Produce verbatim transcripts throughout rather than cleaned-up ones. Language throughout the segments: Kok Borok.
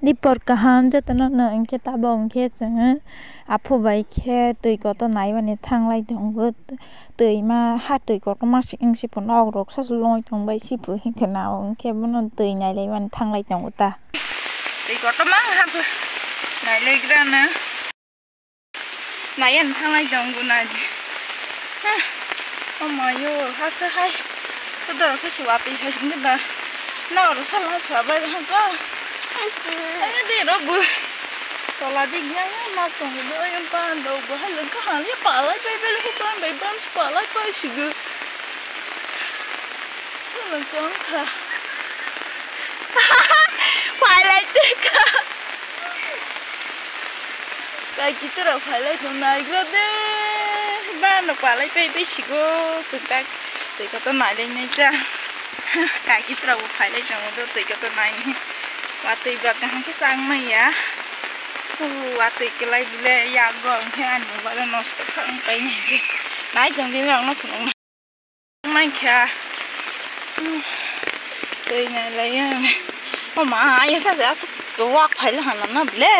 Dipor kaham jotono no hwnkhe tabok hwnkhe chwng aphu bai khe twi kotor naimani thanglai tongo. Twi ma ha twi kotorma se wngse phano ok rok sasu longwi tongbai se pho hwnkhe na o hwnkhe bono twi nailaimani thanglai tongo ta. Twi kotorma ha pho nailaigwrano. Naiya ni thanglai tongo nai di. Hah, oh my yo, ha se hai. Sodor khe se watwi hai sini ba. Na oro sal hai kha bai ha ko. Ayo de ro bu. Tola di ya ya na tongo do ayo pan do bu ha leng ka ha ya palai pai bai ko pan bai ban palai pai sigu. Sono tongkha. Phailai tongkha. Kaiki tora phailai tong naigra de. Bano palai pai pai sigo. Sukak twi kotor nailai nai cha. Kaiki tora bo phailai tongo do twi kotor nai. Watwi ba kaham khe chang manya. Watwi kwlai bole yago hwnkhe ani mobile nosto kha wng pai nai. Nai tong di rok no phunuk. Mankha. Twi nailaiyang. O ma, ayo sa ja, sa wak phaila hana na ble.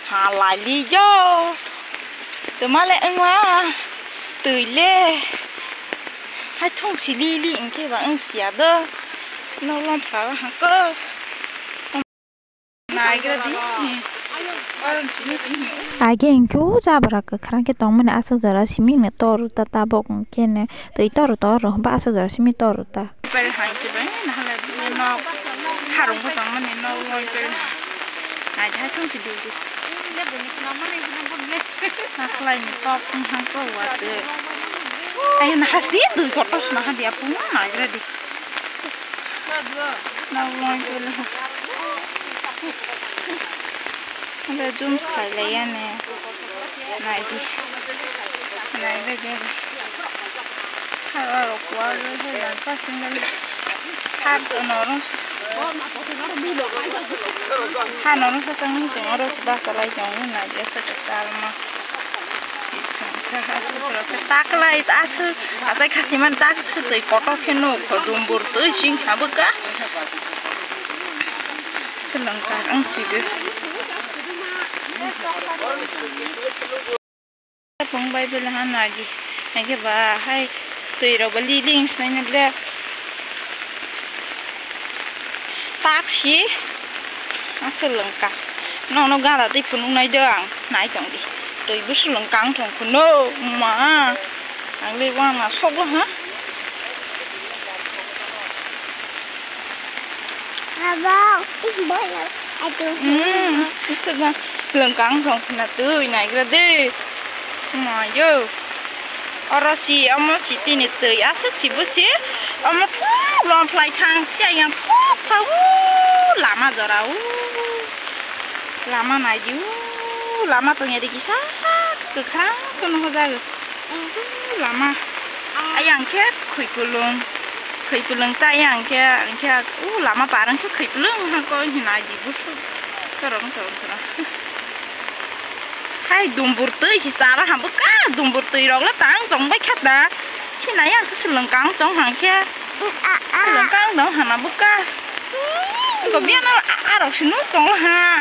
Ha laili jo. Twi male wngma. Twi le. Hai thung si li li wngkhe ba wng si ya do. Nok lom phala hangko. Naigra di. Age hwnkhe o jabra kwkhwrang khe tongmani aswk jora simi hwnwi tor ta tabok hwnkhe ne twi tor tor ba aswk jora simi tor ta. Pel hai khe bai nahale nok harung bo tongmani nok loi pel. Nai hai thung si di di. Naklai ni top wng hang ko wa te. Ai na has di dui kotor sna ha dia pung naigra di. Nang loi pele. Ada zoom khai lai ya ne. Nai di. Nai be de. Har aro kuar he lang ka single. Har to norong. Har norong sa sang ni sing oro si basa lai jong nai ya sa ka sal ma. Taklai ta aswk achai khasiman ta aswk twi kotor khe nuk dumbur twi sing habwkha. Swlwng kar wng sibw. Tong bai bela ha nagi. Hake ba hai twi rok ba li li wng swnaina ble. Taksi aswk lwngkha. Nono gana twi phunuknai do ang. Nai tong di. Twi bwswk lwngkha wng tong khuno. Ma. Ang le uanama soklo ha. Abo, boyo, ado. Hmm, swkang lwngkang thong khna twi naigra de. Mayo. Oro si, omo si tini twi aswk si bo si. Omo thuk lom phlai thang si ayang thuk sa u lama jora u. Lama nai di u lama tong ya de kisa kwkhwrang khe nukjagw. Lama. Ayang khe khwi pulung. Khwi pulung ta ayang khe, ang khe, u lama par ang khe khwi pulung ha ko hina di busu. Torong, torong, torong. Hai dumbur twi si sala ha bwkha, dumbur twi rok le tang tong bai kha da. Sinai ang se swlwng kang tong hang khe. Swlwng kang tong hana bwkha. Ko biana a, a rok si nuk tong ha.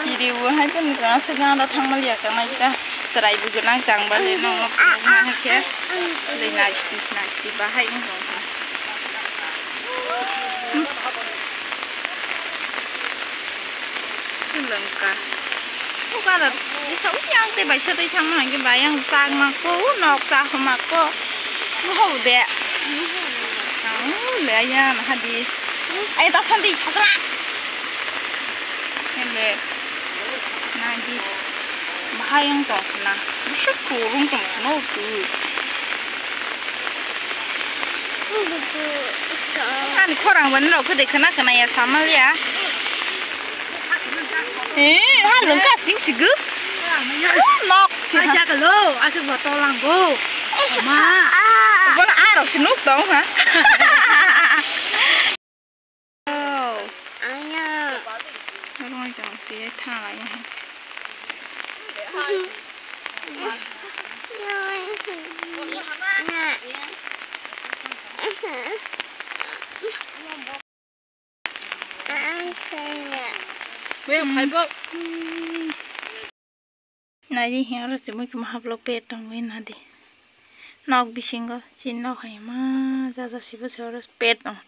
Kiri bo hai phano jora se gana thangma liya ka nai ta. Chwrai bo gwnang tang ba le nong nok nok ma hai khe. Le nai sti nai sti ba hai wng tong kha. Swlwng ka. O gana jesa o yang te bai sa tei thangma hai khe bai yang chak ma ko o nok cha homa ko. Nuhou de. Ang le ya na hadi. Ai ta than di chakra. Hele. Nai di. Bahai yang tong khna. Busuk kurung tong khna o tu. Ani khorang bani rok khede khna khna ya samal ya. Eh, ha lung ka sing sigu. Nok si ha. Aja kalo, asuk botol ang go. Ma. Bola arok si nuk tong ha. Oh. Aya. Roi tong si tha ya. Phaibo. Naidi hiya oro se mui khe maha vlog pet tongwi nadi. Nok bisingo chini nok hai ma jaja sibo se oro pet tong.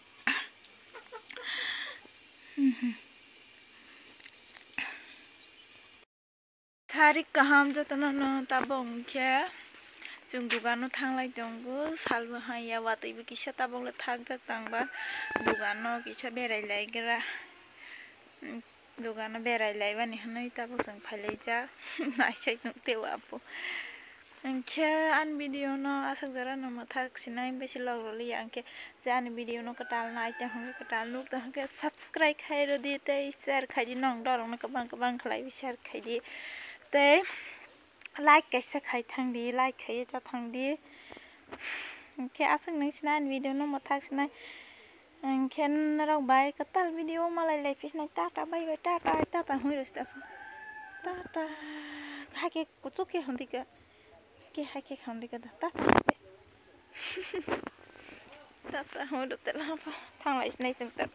Sarik kaham jotono no tabok hwnkhe chwng dugano thanglai tongo, salbo haiya watwi bo kisa tabok le thakjak tangba dugano kisa berai lai gra. Dugano berai laibani hwnwi tabuk chwng phailaijak. Naisai nukte o apo. Hwnkhe ani video no aswk jora no mwthak sinai besi log rwliya, hwnkhe je ani video no kwtal nai tong hwnkhe kwtal nuk tong hwnkhe subscribe khai rwdi tei share khaidi, nong dorok no kwbang kwbang khlaiwi share khaidi tei like kaisa khai thangdi, like khaiwi ta thangdi. Hwnkhe aswk nung sinai ani video no mwthak sinai. Hwnkhe norok bai kwtal video malai lai phi sinai. Tata bye bye, tata, tata hwnwi rwsta. Tata. Hakhe kuchuk khe hwndika. Khe hakhe hwndika da. Tata. Tata hwnwi rwte lama pho. Thanglai sinai chwng ta.